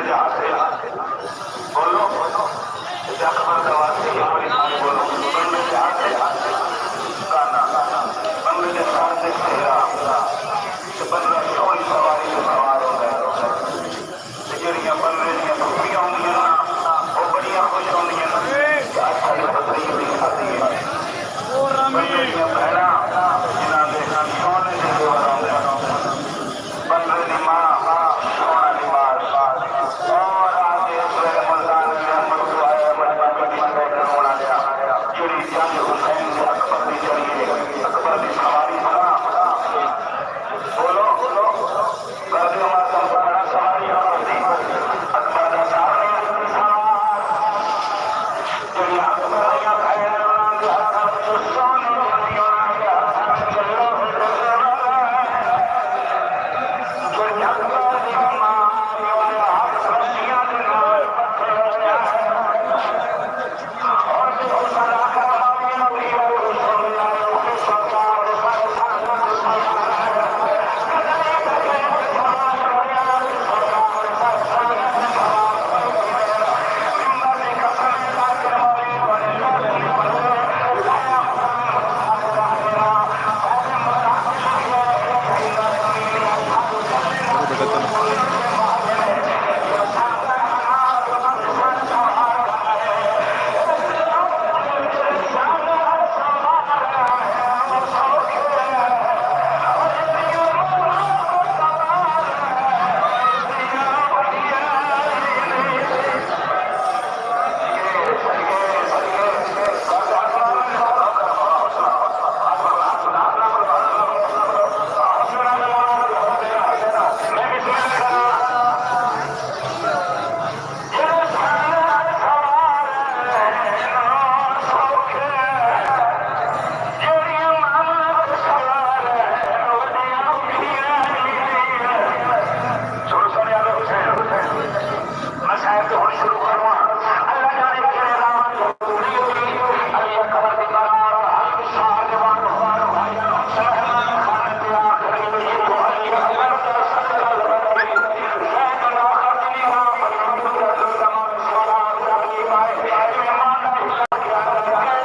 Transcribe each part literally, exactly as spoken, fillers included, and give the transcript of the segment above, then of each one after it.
بولو، اکبر دا واسطے ہک واری سارے بولو، بندے دے ہتھ کانا، بندے دے سر تے سہرا، تے بندہ سوہݨی سواری تے سوار ہوندا ہے۔ تے جیڑھیاں بندے دیاں پھپھیاں ہوندیاں نا، او بڑیاں خوش ہوندیاں نا کہ اڄ ساݙے پتری وی شادی ہے۔ بندے دیاں بھیݨاں، جنہاں دے سونے دے زیور ہوندے، بندے دی ماں، سوہݨا لباس، اور آ کے اس ویلے ملتان دے اندر جو آیا، بڑی بڑی بڑی بڑی روݨا لیا، جیڑھی جنگ حسین تے اکبر دی چڑھی ہے، اکبر دی سواری بنا۔ بولو، بولو، کر دیو ماتم بڑا سواری اکبر دی، اکبر دا سامنے سوار۔ میں شاید تو ہن شروع کرواں۔ اللہ جانے کیڑھے راہ تے پوری ہوئی۔ علی اکبر دی برات، حلب شہر دے وانگوں، سلیمان خان دے آخری وچ تو علی اکبر دا صدقہ لبھدی۔ سیدنا خدیجہ فرماندی ہے، زمان سوال کرنی پائے، ایمان دا حصہ کیا کرے؟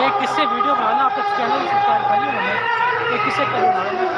ایک اس سے ویڈیو بنانا، آپ کا چینل سبسکرائب کر لینا ہے۔ ایک اس سے کرو بنانا۔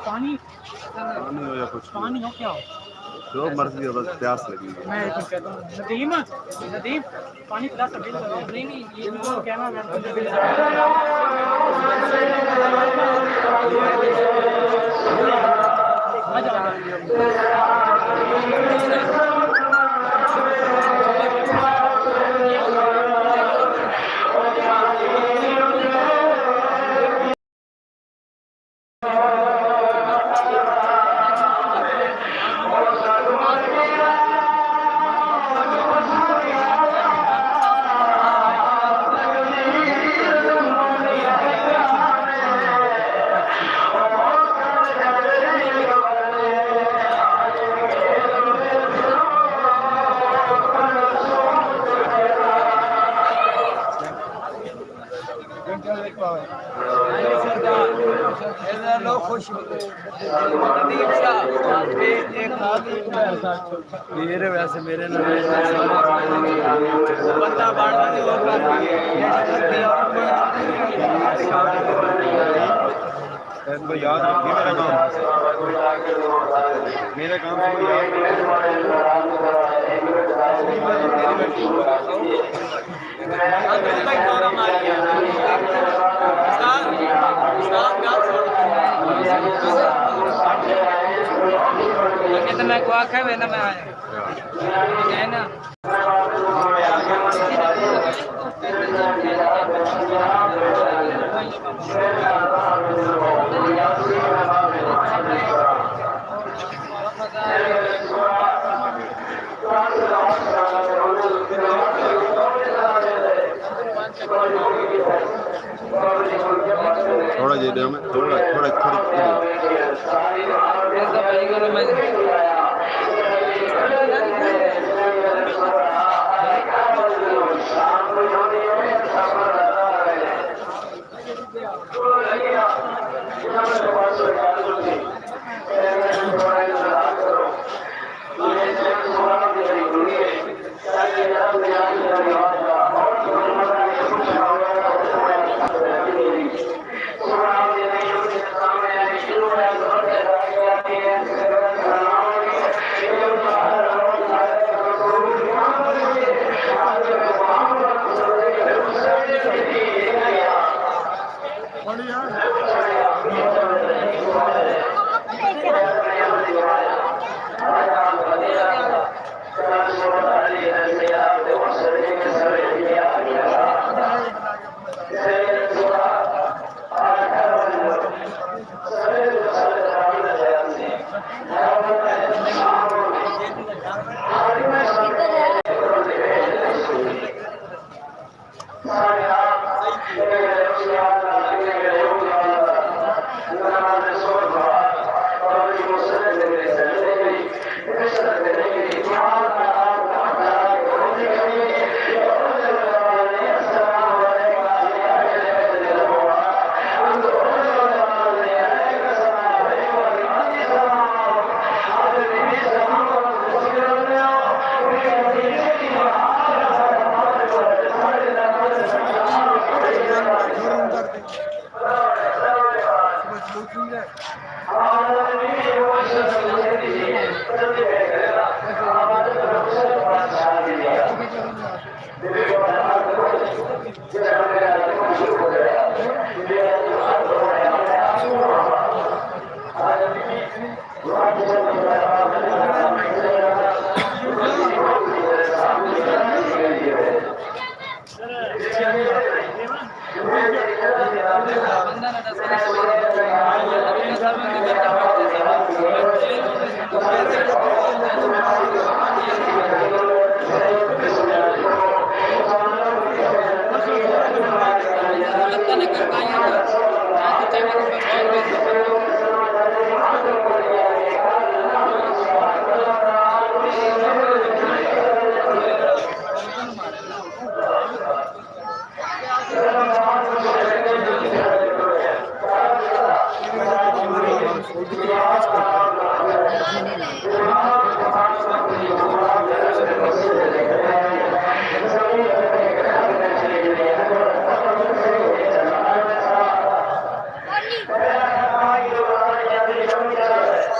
پانی، پانی ہو یا کچھ بھی۔ پانی ہو کیا ہو؟ جو مرضی ہو، بس پیاس لگی ہے۔ میں ایک کہتا ہوں، ندیم، ندیم، پانی پلا سکتے ہو؟ نہیں، نہیں، یہ تو کہنا میں میرے ویسے میرے نال بندہ بڑا نہیں ہوتا۔ اس کو یاد رکھیے میرا کام۔ میرا کام اس کو یاد رکھیے۔ میں کو آکھیا وے نا میں آیا۔ ہے نا؟ تھوڑا جیہا ݙیو میں، تھوڑا، تھوڑا، تھوڑی، تھوڑی۔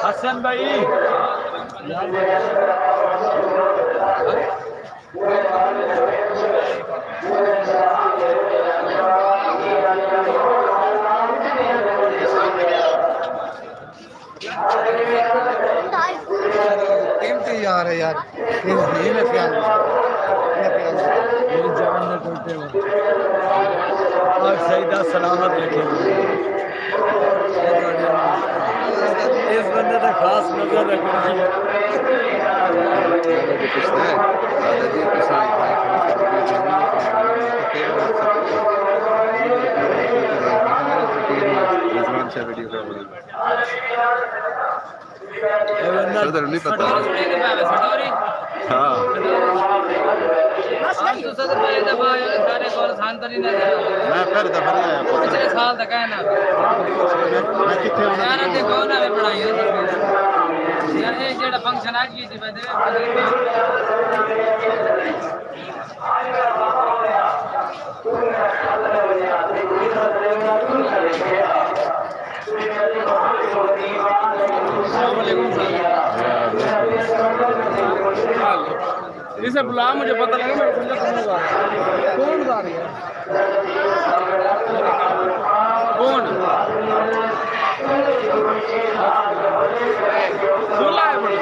حسن بھائی۔ قیمتی یار ہے یار، یہ نہیں میں پیار، میں پیار۔ میری جان نے ٹوٹے ہوئے۔ اور سیدہ سلامت رکھے۔ اس بندے تے خاص نظر رکھݨی ہے۔ رضوان شاہ ویڈیو کا بنا۔ صدر نہیں پتہ۔ ہاں۔ ہم تو صدر بھائی دفعہ آئے، سارے کول سان تری نہ جانا۔ میں پہلے دفعہ نہیں آیا۔ پچھلے سال تک ہے نا۔ میں، میں کتنے ہونا؟ یار، تے کون ہے بڑھائی ہے؟ یار، یہ جڑا فنکشن آج کی تھی، میں دے اسے بلا، مجھے پتہ لگا، میں کون جا رہا ہے؟ کون جا رہا ہے؟ کون؟ بلا ہے بڑا۔